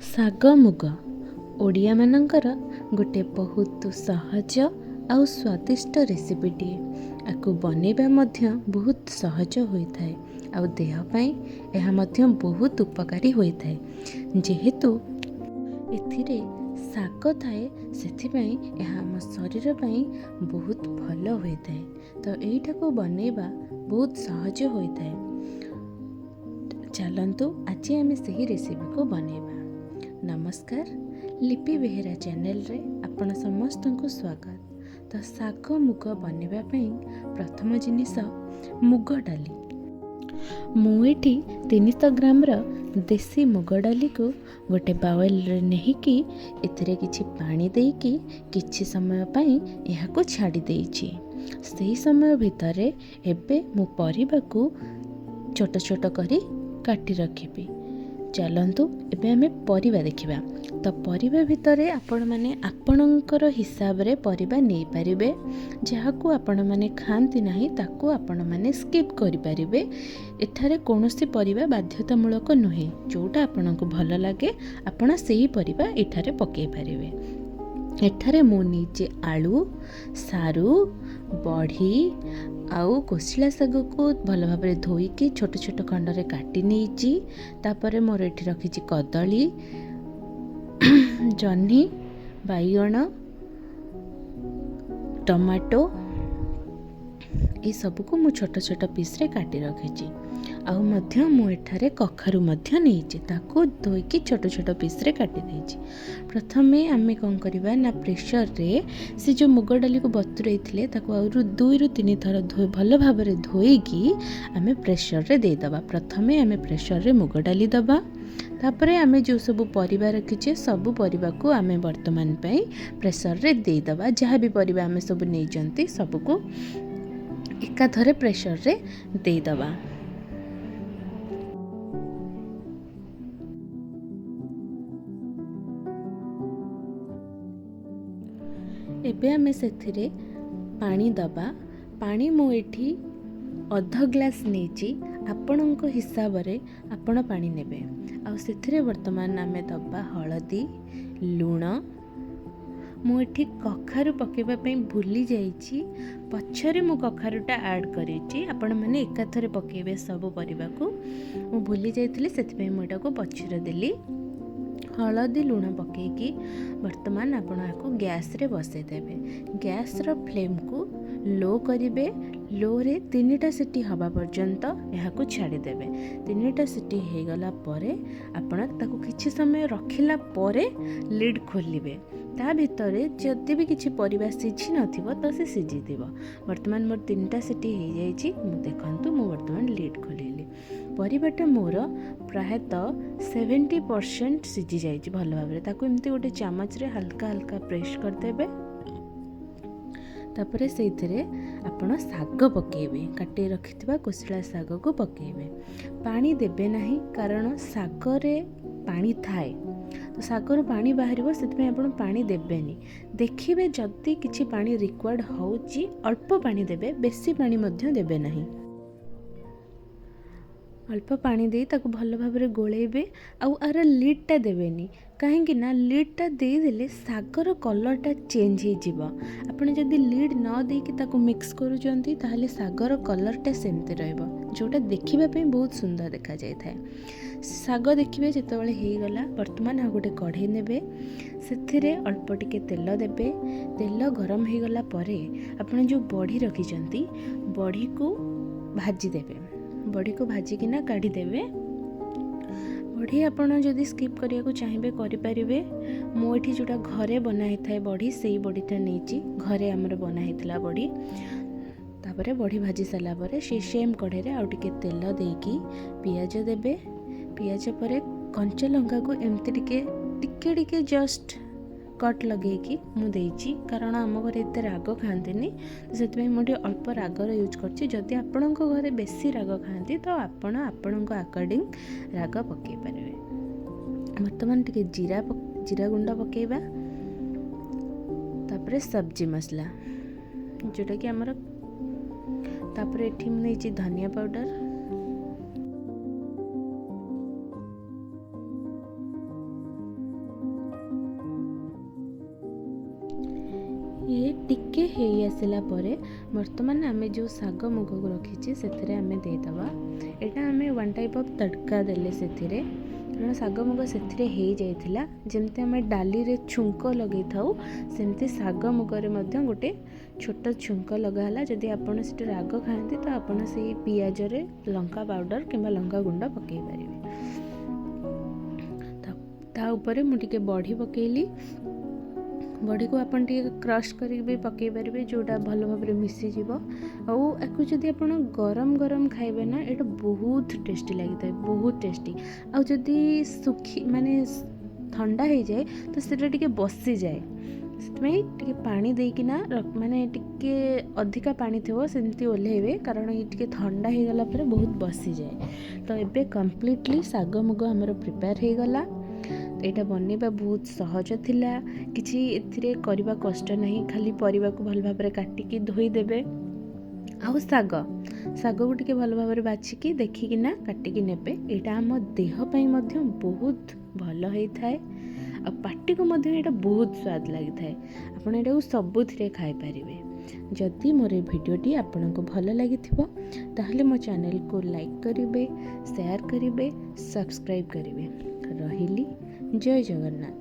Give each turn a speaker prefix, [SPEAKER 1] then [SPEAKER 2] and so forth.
[SPEAKER 1] ଶାଗ ମୁଗ ଓଡ଼ିଆମାନଙ୍କର ଗୋଟେ ବହୁତ ସହଜ ଆଉ ସ୍ୱାଦିଷ୍ଟ ରେସିପିଟିଏ। ଆକୁ ବନେଇବା ମଧ୍ୟ ବହୁତ ସହଜ ହୋଇଥାଏ ଆଉ ଦେହ ପାଇଁ ଏହା ମଧ୍ୟ ବହୁତ ଉପକାରୀ ହୋଇଥାଏ। ଯେହେତୁ ଏଥିରେ ଶାଗ ଥାଏ, ସେଥିପାଇଁ ଏହା ଆମ ଶରୀର ପାଇଁ ବହୁତ ଭଲ ହୋଇଥାଏ। ତ ଏଇଟାକୁ ବନେଇବା ବହୁତ ସହଜ ହୋଇଥାଏ। ଚାଲନ୍ତୁ ଆଜି ଆମେ ସେହି ରେସିପିକୁ ବନେଇବା। ନମସ୍କାର, ଲିପି ବେହେରା ଚ୍ୟାନେଲରେ ଆପଣ ସମସ୍ତଙ୍କୁ ସ୍ୱାଗତ। ତ ଶାଗ ମୁଗ ବନେଇବା ପାଇଁ ପ୍ରଥମ ଜିନିଷ ମୁଗ ଡାଲି। ମୁଁ ଏଠି 300 ଗ୍ରାମର ଦେଶୀ ମୁଗ ଡାଲିକୁ ଗୋଟେ ବାଉଲରେ ନେଇକି ଏଥିରେ କିଛି ପାଣି ଦେଇକି କିଛି ସମୟ ପାଇଁ ଏହାକୁ ଛାଡ଼ି ଦେଇଛି। ସେହି ସମୟ ଭିତରେ ଏବେ ମୁଁ ପରିବାକୁ ଛୋଟ ଛୋଟ କରି କାଟି ରଖିବି। ଚାଲନ୍ତୁ ଏବେ ଆମେ ପରିବା ଦେଖିବା। ତ ପରିବା ଭିତରେ ଆପଣମାନେ ଆପଣଙ୍କର ହିସାବରେ ପରିବା ନେଇପାରିବେ। ଯାହାକୁ ଆପଣମାନେ ଖାଆନ୍ତି ନାହିଁ ତାକୁ ଆପଣମାନେ ସ୍କିପ୍ କରିପାରିବେ। ଏଠାରେ କୌଣସି ପରିବା ବାଧ୍ୟତାମୂଳକ ନୁହେଁ। ଯେଉଁଟା ଆପଣଙ୍କୁ ଭଲ ଲାଗେ ଆପଣ ସେହି ପରିବା ଏଠାରେ ପକାଇ ପାରିବେ। ଏଠାରେ ମୁଁ ନେଇଛି ଆଳୁ, ସାରୁ, ବଢ଼ି ଆଉ କୋଶଳା ଶାଗକୁ ଭଲ ଭାବରେ ଧୋଇକି ଛୋଟ ଛୋଟ ଖଣ୍ଡରେ କାଟି ନେଇଛି। ତାପରେ ମୋର ଏଠି ରଖିଛି କଦଳୀ, ଜହ୍ନି, ବାଇଗଣ, ଟମାଟୋ, ଏସବୁକୁ ମୁଁ ଛୋଟ ଛୋଟ ପିସ୍ରେ କାଟି ରଖିଛି। ଆଉ ମଧ୍ୟ ମୁଁ ଏଠାରେ କଖାରୁ ମଧ୍ୟ ନେଇଛି, ତାକୁ ଧୋଇକି ଛୋଟ ଛୋଟ ପିସ୍ରେ କାଟି ଦେଇଛି। ପ୍ରଥମେ ଆମେ କ'ଣ କରିବା ନା ପ୍ରେସରରେ ସେ ଯେଉଁ ମୁଗ ଡାଲିକୁ ବତୁରେଇଥିଲେ ତାକୁ ଆହୁରି 2ରୁ 3 ଥର ଭଲ ଭାବରେ ଧୋଇକି ଆମେ ପ୍ରେସରରେ ଦେଇଦେବା। ପ୍ରଥମେ ଆମେ ପ୍ରେସରରେ ମୁଗ ଡାଲି ଦେବା, ତାପରେ ଆମେ ଯେଉଁ ସବୁ ପରିବା ରଖିଛେ ସବୁ ପରିବାକୁ ଆମେ ବର୍ତ୍ତମାନ ପାଇଁ ପ୍ରେସରରେ ଦେଇଦେବା। ଯାହା ବି ପରିବା ଆମେ ସବୁ ନେଇଛନ୍ତି ସବୁକୁ ଏକାଥରେ ପ୍ରେସରରେ ଦେଇଦେବା। ଏବେ ଆମେ ସେଥିରେ ପାଣି ଦେବା। ପାଣି ମୁଁ ଏଠି ଅଧ ଗ୍ଲାସ୍ ନେଇଛି, ଆପଣଙ୍କ ହିସାବରେ ଆପଣ ପାଣି ନେବେ। ଆଉ ସେଥିରେ ବର୍ତ୍ତମାନ ଆମେ ଦେବା ହଳଦୀ, ଲୁଣ। ମୁଁ ଏଠି କଖାରୁ ପକାଇବା ପାଇଁ ଭୁଲି ଯାଇଛି, ପଛରେ ମୁଁ କଖାରୁଟା ଆଡ଼୍ କରିଛି। ଆପଣମାନେ ଏକାଥରେ ପକାଇବେ ସବୁ ପରିବାକୁ। ମୁଁ ଭୁଲି ଯାଇଥିଲି, ସେଥିପାଇଁ ମୁଁ ଏଟାକୁ ପଛରେ ଦେଲି। ହଳଦୀ ଲୁଣ ପକାଇକି ବର୍ତ୍ତମାନ ଆପଣ ଏହାକୁ ଗ୍ୟାସ୍ରେ ବସାଇଦେବେ। ଗ୍ୟାସ୍ର ଫ୍ଲେମ୍କୁ ଲୋ କରିବେ। ଲୋରେ 3ଟା ସିଟି ହେବା ପର୍ଯ୍ୟନ୍ତ ଏହାକୁ ଛାଡ଼ିଦେବେ। 3ଟା ସିଟି ହେଇଗଲା ପରେ ଆପଣ ତାକୁ କିଛି ସମୟ ରଖିଲା ପରେ ଲିଡ଼୍ ଖୋଲିବେ। ତା ଭିତରେ ଯଦି ବି କିଛି ପରିବା ସିଝି ନଥିବ ତ ସେ ସିଝିଥିବ। ବର୍ତ୍ତମାନ ମୋର 3ଟା ସିଟି ହେଇଯାଇଛି। ମୁଁ ଦେଖନ୍ତୁ ମୁଁ ବର୍ତ୍ତମାନ ଲିଡ଼୍ ଖୋଲିଲି। ପରିବାଟା ମୋର ପ୍ରାୟତଃ 70% ସିଝି ଯାଇଛି ଭଲ ଭାବରେ। ତାକୁ ଏମିତି ଗୋଟେ ଚାମଚରେ ହାଲକା ହାଲକା ପ୍ରେସ୍ କରିଦେବେ। ତାପରେ ସେଇଥିରେ ଆପଣ ଶାଗ ପକାଇବେ, କାଟି ରଖିଥିବା କୋଶଳା ଶାଗକୁ ପକାଇବେ। ପାଣି ଦେବେ ନାହିଁ, କାରଣ ଶାଗରେ ପାଣି ଥାଏ, ତ ଶାଗରୁ ପାଣି ବାହାରିବ, ସେଥିପାଇଁ ଆପଣ ପାଣି ଦେବେନି। ଦେଖିବେ ଯଦି କିଛି ପାଣି ରିକ୍ୱାର୍ଡ଼ ହେଉଛି ଅଳ୍ପ ପାଣି ଦେବେ, ବେଶୀ ପାଣି ମଧ୍ୟ ଦେବେ ନାହିଁ। ଅଳ୍ପ ପାଣି ଦେଇ ତାକୁ ଭଲ ଭାବରେ ଗୋଳେଇବେ। ଆଉ ଆର ଲିଡ଼୍ଟା ଦେବେନି, କାହିଁକି ନା ଲିଡ଼୍ଟା ଦେଇଦେଲେ ଶାଗର କଲର୍ଟା ଚେଞ୍ଜ ହେଇଯିବ। ଆପଣ ଯଦି ଲିଡ଼୍ ନ ଦେଇକି ତାକୁ ମିକ୍ସ କରୁଛନ୍ତି ତାହେଲେ ଶାଗର କଲର୍ଟା ସେମିତି ରହିବ, ଯେଉଁଟା ଦେଖିବା ପାଇଁ ବହୁତ ସୁନ୍ଦର ଦେଖାଯାଇଥାଏ। ଶାଗ ଦେଖିବେ ଯେତେବେଳେ ହେଇଗଲା, ବର୍ତ୍ତମାନ ଆଉ ଗୋଟେ କଢ଼େଇ ନେବେ, ସେଥିରେ ଅଳ୍ପ ଟିକେ ତେଲ ଦେବେ। ତେଲ ଗରମ ହେଇଗଲା ପରେ ଆପଣ ଯେଉଁ ବଢ଼ି ରଖିଛନ୍ତି ବଢ଼ିକୁ ଭାଜିଦେବେ। ବଢ଼ିକୁ ଭାଜିକିନା କାଢ଼ିଦେବେ। ବଢ଼ି ଆପଣ ଯଦି ସ୍କିପ୍ କରିବାକୁ ଚାହିଁବେ କରିପାରିବେ। ମୁଁ ଏଠି ଯେଉଁଟା ଘରେ ବନା ହେଇଥାଏ ବଢ଼ି, ସେଇ ବଢ଼ିଟା ନେଇଛି। ଘରେ ଆମର ବନା ହେଇଥିଲା ବଢ଼ି। ତାପରେ ବଢ଼ି ଭାଜି ସାରିଲା ପରେ ସେଇ ସେମ୍ କଢ଼େଇରେ ଆଉ ଟିକେ ତେଲ ଦେଇକି ପିଆଜ ଦେବେ। ପିଆଜ ପରେ କଞ୍ଚା ଲଙ୍କାକୁ ଏମିତି ଟିକେ ଟିକେ ଟିକେ ଜଷ୍ଟ କଟ୍ ଲଗେଇକି ମୁଁ ଦେଇଛି, କାରଣ ଆମ ଘରେ ଏତେ ରାଗ ଖାଆନ୍ତିନି, ତ ସେଥିପାଇଁ ମୁଁ ଟିକେ ଅଳ୍ପ ରାଗର ୟୁଜ୍ କରିଛି। ଯଦି ଆପଣଙ୍କ ଘରେ ବେଶୀ ରାଗ ଖାଆନ୍ତି ତ ଆପଣ ଆପଣଙ୍କ ଆକର୍ଡ଼ିଂ ରାଗ ପକାଇ ପାରିବେ। ବର୍ତ୍ତମାନ ଟିକେ ଜିରା ଗୁଣ୍ଡ ପକାଇବା। ତାପରେ ସବଜି ମସଲା ଯେଉଁଟାକି ଆମର, ତାପରେ ଏଠି ମୁଁ ନେଇଛି ଧନିଆ ପାଉଡ଼ର, ଇଏ ଟିକେ ହେଇ ଆସିଲା ପରେ ବର୍ତ୍ତମାନ ଆମେ ଯେଉଁ ଶାଗ ମୁଗକୁ ରଖିଛେ, ସେଥିରେ ଆମେ ଦେଇଦେବା। ଏଇଟା ଆମେ ୱାନ୍ ଟାଇପ୍ ଅଫ୍ ତଡ଼କା ଦେଲେ ସେଥିରେ, କାରଣ ଶାଗ ମୁଗ ସେଥିରେ ହେଇଯାଇଥିଲା। ଯେମିତି ଆମେ ଡାଲିରେ ଛୁଙ୍କ ଲଗେଇଥାଉ, ସେମିତି ଶାଗ ମୁଗରେ ମଧ୍ୟ ଗୋଟେ ଛୋଟ ଛୁଙ୍କ ଲଗା ହେଲା। ଯଦି ଆପଣ ସେଠି ରାଗ ଖାଆନ୍ତି, ତ ଆପଣ ସେଇ ପିଆଜରେ ଲଙ୍କା ପାଉଡ଼ର କିମ୍ବା ଲଙ୍କା ଗୁଣ୍ଡ ପକାଇ ପାରିବେ। ତା ଉପରେ ମୁଁ ଟିକେ ବଢ଼ି ପକାଇଲି। ବଢ଼ିକୁ ଆପଣ ଟିକେ କ୍ରସ୍ କରିକି ବି ପକାଇ ପାରିବେ, ଯେଉଁଟା ଭଲ ଭାବରେ ମିଶିଯିବ। ଆଉ ଆକୁ ଯଦି ଆପଣ ଗରମ ଗରମ ଖାଇବେ ନା, ଏଇଟା ବହୁତ ଟେଷ୍ଟି ଲାଗିଥାଏ, ବହୁତ ଟେଷ୍ଟି। ଆଉ ଯଦି ଶୁଖି ମାନେ ଥଣ୍ଡା ହେଇଯାଏ, ତ ସେଇଟା ଟିକେ ବସିଯାଏ। ସେଥିପାଇଁ ଟିକେ ପାଣି ଦେଇକିନା, ମାନେ ଟିକେ ଅଧିକା ପାଣି ଥିବ, ସେମିତି ଓହ୍ଲେଇବେ, କାରଣ ଇଏ ଟିକେ ଥଣ୍ଡା ହେଇଗଲା ପରେ ବହୁତ ବସିଯାଏ। ତ ଏବେ କମ୍ପ୍ଲିଟଲି ଶାଗ ମୁଗ ଆମର ପ୍ରିପେୟାର ହେଇଗଲା। ଏଇଟା ବନେଇବା ବହୁତ ସହଜ ଥିଲା, କିଛି ଏଥିରେ କରିବା କଷ୍ଟ ନାହିଁ। ଖାଲି ପରିବାକୁ ଭଲ ଭାବରେ କାଟିକି ଧୋଇଦେବେ ଆଉ ଶାଗକୁ ଟିକେ ଭଲ ଭାବରେ ବାଛିକି ଦେଖିକିନା କାଟିକି ନେବେ। ଏଇଟା ଆମ ଦେହ ପାଇଁ ମଧ୍ୟ ବହୁତ ଭଲ ହେଇଥାଏ ଆଉ ପାଟିକୁ ମଧ୍ୟ ଏଇଟା ବହୁତ ସ୍ୱାଦ ଲାଗିଥାଏ। ଆପଣ ଏଇଟାକୁ ସବୁଥିରେ ଖାଇପାରିବେ। ଯଦି ମୋର ଏ ଭିଡ଼ିଓଟି ଆପଣଙ୍କୁ ଭଲ ଲାଗିଥିବ, ତାହେଲେ ମୋ ଚ୍ୟାନେଲକୁ ଲାଇକ୍ କରିବେ, ସେୟାର କରିବେ, ସବସ୍କ୍ରାଇବ୍ କରିବେ। ରହିଲି, ଜୟ ଜଗନ୍ନାଥ।